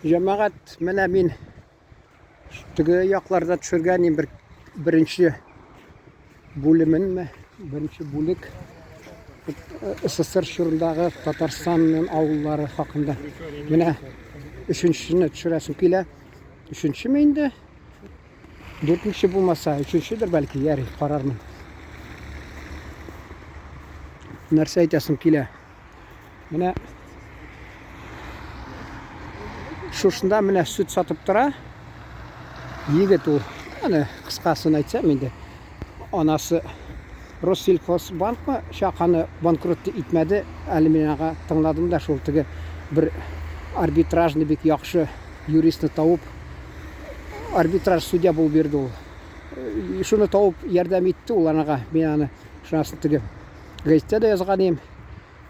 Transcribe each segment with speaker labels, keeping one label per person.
Speaker 1: Җәмәгать, менә мин теге якларда төшергән бер беренче бүлеменме, беренче бүлек СССР чорындагы Татарстанның авыллары хакында. Менә өченчесен төшерәсем килә. Өченчеме инде? Дүртенче булмаса, өченчедер бәлки, ярый, карармын. Нәрсә әйтәсем килә? Менә шушында менә сөт сатып тора. Егет ул. Аны кыскасын әйтсәм инде. Анасы Россельхозбанкмы чак аны банкрот итмәде. Әле мин аңа тыңладым да шул теге бер арбитражный бик яхшы юристны табып арбитраж судья булып йөрде ул. Шуны табып ярдәм итте ул анага. Мин аны шунасын теге гәзиттә дә язган идем.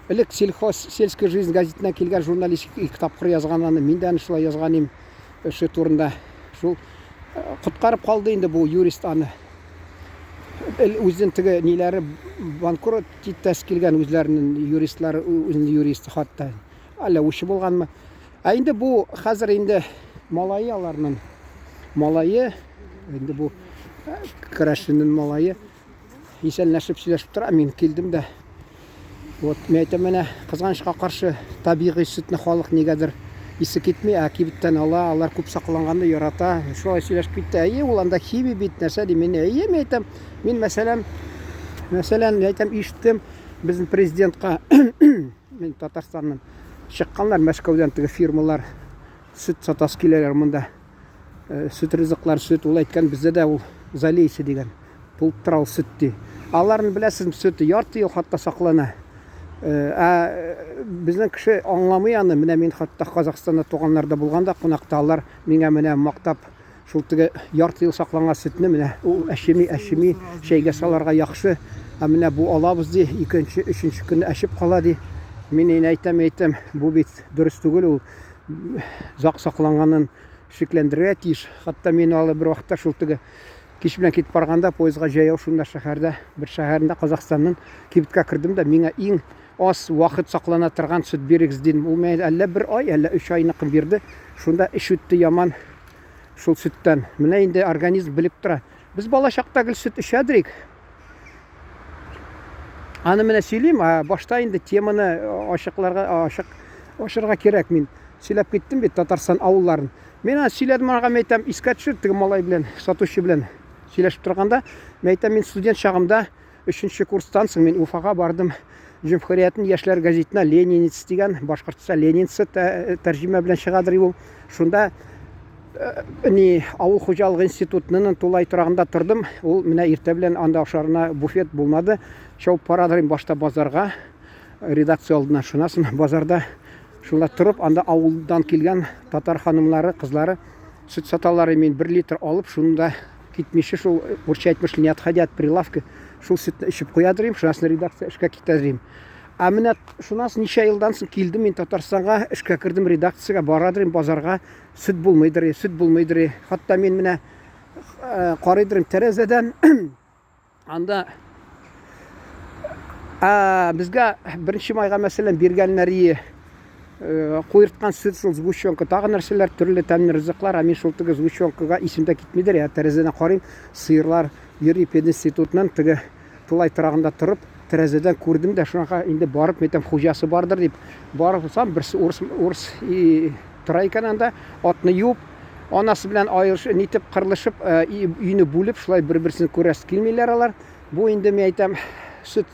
Speaker 1: Элек сельхоз, сельская жизнь газетына килгән журналист ике тапкыр язган аны. Мин дә аны шулай язган идем эше турында. Шул коткарып калды инде бу юрист аны. Үзенең теге ниләре банкрот итәсе килгән үзләренең юристлары, үзенең юристы хатта. Әллә үче булганмы? Ә инде бу хәзер инде малае аларның малае, инде бу керәшеннең малае исәнләшеп сөйләшеп тора. Мин килдем дә. Вот, мин әйтәм, менә кызганычка каршы табигый сөтне халык нигәдер исе китми, ә кибеттән ала, алар күп сакланганны ярата. Шулай сөйләшеп китте. Әйе, ул анда химия бит, нәрсә дим. Мин әйе, мин әйтәм. Мин мәсәлән, мәсәлән, әйтәм, ишеттем безнең президентка мин Татарстаннан чыкканнар Мәскәүдән теге фирмалар сөт сатасы киләләр монда. Сөт ризыклар, сөт, ул әйткән, бездә дә ул залейся дигән. Тулып тора ул сөт ди. Аларны беләсезме, сөте ярты ел хатта саклана. Ә безнең кеше аңламый аны. Менә мин хатта Казахстанда туганнарда булганда кунакта алар миңа менә мактап шул теге ярты ел сакланган сөтне менә ул әчеми, әчеми, чәйгә саларга яхшы. Ә менә бу алабыз ди, икенче, өченче көнне әчеп кала ди. Мин инде әйтәм, әйтәм, бу бит дөрес түгел ул. Зак сакланганын шикләндерергә тиеш. Хатта мин алы бер вакытта шул теге кич белән китеп барганда поездга җәяү шунда шәһәрдә, бер шәһәрендә Казахстанның кибеткә кердем дә, миңа иң аз вакыт саклана торган сөт бирегез дидем. Ул миңа әллә бер ай, әллә өч айныкын бирде. Шунда эч үтте яман шул сөттән. Менә инде организм белеп тора. Без бала чакта гел сөт эчәдер идек. Аны менә сөйлим, ә башта инде теманы ачыкларга, ачык ачырга кирәк мин. Сөйләп киттем бит Татарстан авылларын. Мин аны сөйләдем аңа, мин әйтәм, искә төшер теге малай белән, сатучы белән сөйләшеп торганда, мин әйтәм, мин студент чагымда өченче курстан соң мин Уфага бардым. Җөмһүриятнең яшьләр газетына Ленинец дигән, башкортча Ленинцы тәрҗемә белән чыгадыр ул. Шунда ни авыл хуҗалыгы институтының тулай торагында тордым. Ул менә иртә белән анда ашарына буфет булмады. Чабып барадыр инде башта базарга, редакция алдына шуннан базарда шунда торып, анда авылдан килгән татар ханымнары, кызлары сөт саталар. Мин бер литр алып, шунда китмичә шул урча әйтмешли, не отходя от прилавка, шул сөтне эчеп куядыр идем, шуннан соң редакция эшкә китәдер идем. Ә менә шуннан соң ничә елдан соң килдем мин Татарстанга, эшкә кердем редакциягә, барадыр идем базарга, сөт булмыйдыр, сөт булмыйдыр. Хатта мин менә карыйдыр идем тәрәзәдән, анда безгә беренче майга мәсәлән биргәннәр куерткан сөт шул сгущенка, тагы нәрсәләр, төрле тәмле ризыклар, ә мин шул теге сгущенкага исем дә китмидер, я тәрәзәдән карыйм, сыерлар йөри пединститутның теге тулай торагында торып, тәрәзәдән күрдем дә, шуңа инде барып, әйтәм, хуҗасы бардыр дип, барып утсам, берсе урыс, урыс и, тора икән анда, атны юып, анасы белән аерыш, нитеп, кырылышып, өйне бүлеп, шулай бер-берсен күрәсе килмиләр алар. Бу инде, мин әйтәм, сөт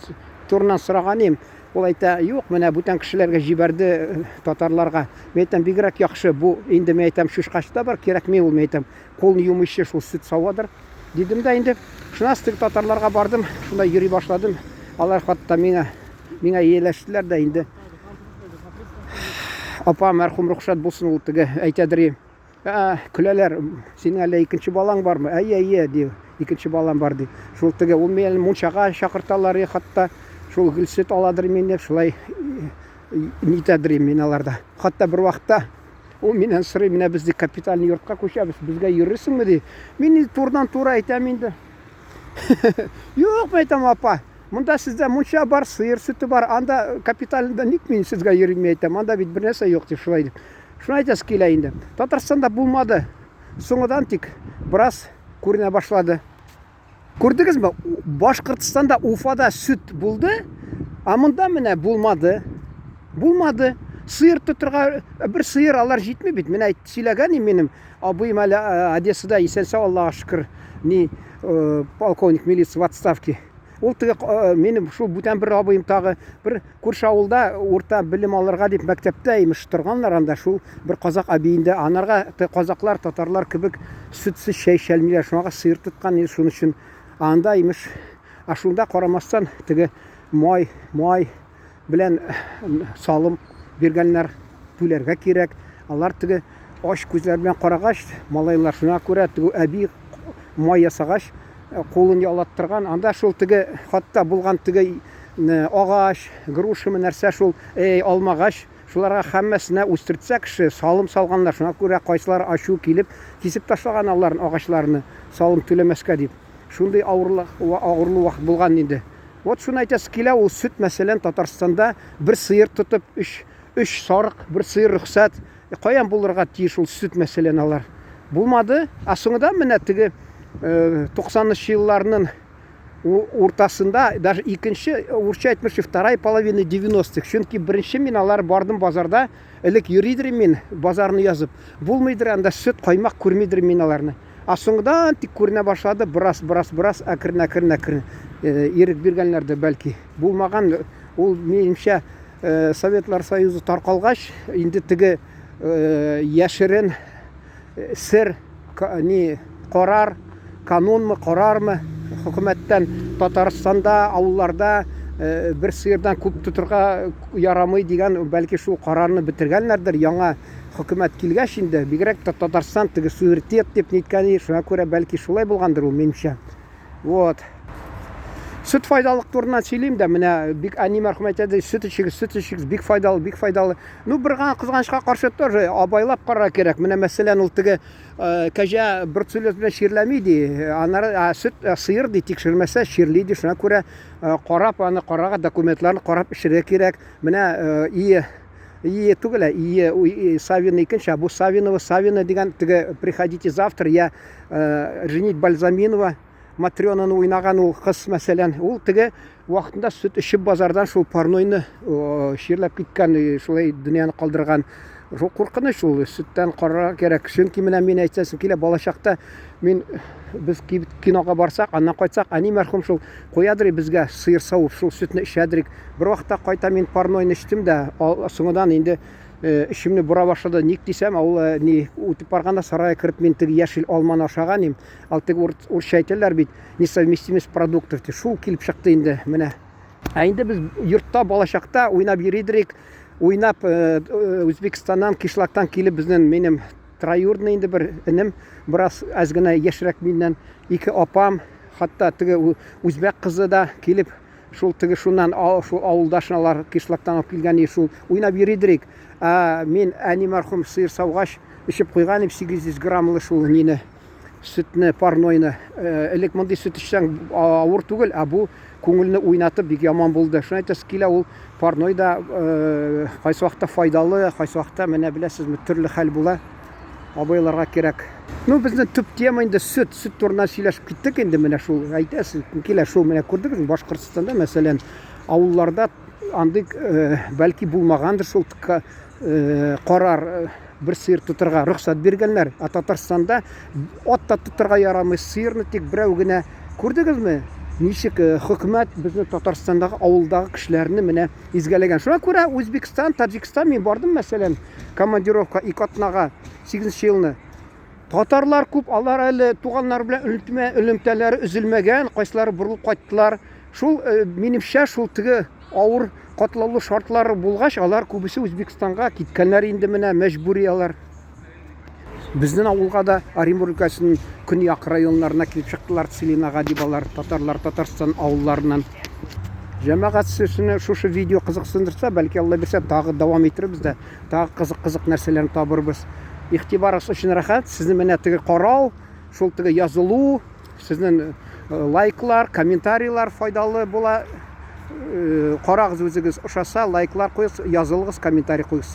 Speaker 1: турыннан сораган идем. Ул әйтә, юк, менә бүтән кешеләргә җибәрде татарларга. Мин әйтәм, бигрәк яхшы, бу инде, мин әйтәм, чучкачы да бар, кирәкми ул, мин әйтәм, кулын юмыйчы шул сөт савадыр. Дидем дә инде, шуннан теге татарларга бардым, шунда йөри башладым. Алар хатта миңа, миңа ияләштеләр дә инде. Апа мәрхүм рөхсәт булсын, ул теге әйтәдер, ә, көләләр, синең әллә икенче балаң бармы? Әйе, әйе, ди, икенче балам бар, ди. Шул теге, ул мине мунчага чакырталар, хатта шул гел сөт аладыр мине, шулай нитәдер мин аларда. Хатта бер вакытта ул миннән сорый, менә без ди капитальный йортка күчәбез, безгә йөрерсеңме, ди. Мин турыдан-туры әйтәм инде. Юк, мин әйтәм, апа, монда сездә мунча бар, сыер сөте бар, анда капитальныйда ник мин сезгә йөрим, мин әйтәм, анда бит бер нәрсә юк, дип шулай дип. Шуны әйтәсе килә инде. Татарстанда булмады. Соңыдан тик бераз күренә башлады. Күрдегезме? Башкортстанда, Уфада сөт булды, ә монда менә булмады. Булмады. Сыер тотырга бер сыер алар җитми бит. Менә сөйләгән минем абыем әле Одессада исән-сау, Аллага шөкер, ни полковник милиции в отставке. Ул теге минем шул бүтән бер абыем тагы бер күрше авылда урта белем алырга дип мәктәптә имеш торганнар анда шул бер казак әбиендә. Анарга казаклар, татарлар кебек сөтсез чәй эчәлмиләр. Шуңа сыер тоткан инде шуның өчен. Анда имеш, ә шунда карамастан теге май, май белән салым биргәннәр, түләргә кирәк. Алар теге ач күзләр белән карагач, малайлар шуңа күрә теге әби май ясагач, кулын ялаттырган. Анда шул теге хатта булган теге агач, грушамы нәрсә шул, эй, алмагач, шуларга һәммәсенә үстертсә кеше, салым салганнар. Шуңа күрә кайсылар ачу килеп, кисеп ташлаган аларын агачларны, салым түләмәскә дип. Шундый авырлы, авырлы вакыт булган инде. Вот шуны әйтәсе килә, ул сөт, мәсәлән, Татарстанда бер сыер тотып, өч, өч сарык, бер сыер рөхсәт. Э, каян булырга тиеш ул сөт, мәсәлән, алар? Булмады. Ә соңында менә теге 90-нчы елларның уртасында, даже икенче, урысча әйтмешли, вторая половина 90-х. Чөнки беренче мин алар бардым базарда, элек йөридер мин базарны язып. Булмыйдыр анда сөт, каймак күрмидер мин аларны. Ә соңдан тик күренә башлады, бераз, бераз, бераз, әкрен, әкрен, әкрен. Э, ирек биргәннәр дә бәлки. Булмаган, ул минемчә, э, Советлар Союзы таркалгач, инде теге э, яшерен сер, ни, карар, канунмы, карармы, хөкүмәттән Татарстанда, авылларда бер сыердан күп тотырга ярамый дигән, бәлки шул карарны бетергәннәрдер, яңа Хөкүмәт килгәч инде, бигрәк тә Татарстан теге суверенитет дип ниткән, шуңа күрә бәлки шулай булгандыр ул, минемчә. Вот. Сөт файдалык турыннан сөйлим дә, менә бик әни мәрхүм әйтә ди, сөт эчегез, сөт эчегез, бик файдалы, бик файдалы. Ну, бер генә кызганычка каршы тоже абайлап карарга кирәк. Менә мәсәлән, ул теге э, кәҗә бруцеллез белән чирләми ди, аннары сөт э, сыер ди, тикшермәсә чирли ди. Шуңа күрә э, карап аны карарга, документларны карап эчәргә кирәк. Менә и И түгел, ә И, Савина икенче, ә бу Савинова, Савина дигән теге приходите завтра, я э, женить Бальзаминова Матрёнаны уйнаган ул кыз, мәсәлән, ул теге вакытында сөт эчеп базардан шул парнойны чирләп киткән, шулай дөньяны калдырган. Шул куркыныч ул, сөттән карарга кирәк. Чөнки менә мин әйтәсем килә, балачакта мин без кинога барсак, аннан кайтсак, әни мәрхүм шул куядыр безгә сыер савып, шул сөтне эчәдер. Бер вакытта кайта мин парнойны эчтем дә, соңыдан инде эчемне бора башлады. Ник дисәм, ул ни үтеп барганда сарайга кереп мин теге яшел алманы ашаган идем. Ал теге урысча әйтәләр бит, несовместимость продуктов дип. Шул килеп чыкты инде менә. Ә инде без йортта балачакта уйнап йөридерик. Уйнап Үзбекстаннан, кишлактан килеп безнең минем троюродный инде бер энем, бераз әз генә яшьрәк миннән, ике апам, хәтта теге үзбәк кызы да килеп Шул теге шуннан шул авылдашын алар кишлактан алып килгән и шул уйнап йөридерик. Ә мин әни мәрхүм сыер саугач эчеп куйган идем 800 граммлы шул нине сөтне парнойны. Э, элек мондый сөт эчсәң авыр түгел, ә бу күңелне уйнатып бик яман булды. Шуны әйтәсе килә, ул парной да э, кайсы вакытта файдалы, кайсы вакытта менә беләсезме төрле хәл була. Абыйларга кирәк. Ну, безнең төп тема инде сөт, сөт турында сөйләшеп киттек инде менә шул. Әйтәсе килә, шул менә күрдегезме, Башкортстанда, мәсәлән, авылларда андый э, бәлки булмагандыр шул э, карар э, бер сыер тотырга рөхсәт биргәннәр. Ә Татарстанда ат та тотырга ярамый, сыерны тик берәү генә. Күрдегезме? Ничек хөкүмәт безнең Татарстандагы авылдагы кешеләрне менә изгәләгән. Шуңа күрә Үзбекстан, Таҗикстан мин бардым, мәсәлән, командировка ике атнага 8 елны. Татарлар күп, алар әле туганнар белән элемтә, элемтәләре өзелмәгән, кайсылары борылып кайттылар. Шул, э, минемчә, шул теге авыр катлаулы шартлар булгач, алар күбесе Үзбекстанга киткәннәр инде менә мәҗбүри алар. Безнең авылга да Оренбург өлкәсенең көньяк районнарына килеп чыктылар, Целинага дип алар, татарлар Татарстан авылларыннан. Җәмәгать сезне шушы видео кызыксындырса, бәлки Алла бирсә, тагы дәвам итербез дә, тагы кызык-кызык нәрсәләрне табырбыз. Игътибарыгыз өчен рәхәт. Сезне менә теге карау, шул теге язылу, сезнең э, лайклар, комментарийлар файдалы була. Э, карагыз үзегез ошаса, лайклар куегыз, язылыгыз, комментарий куегыз.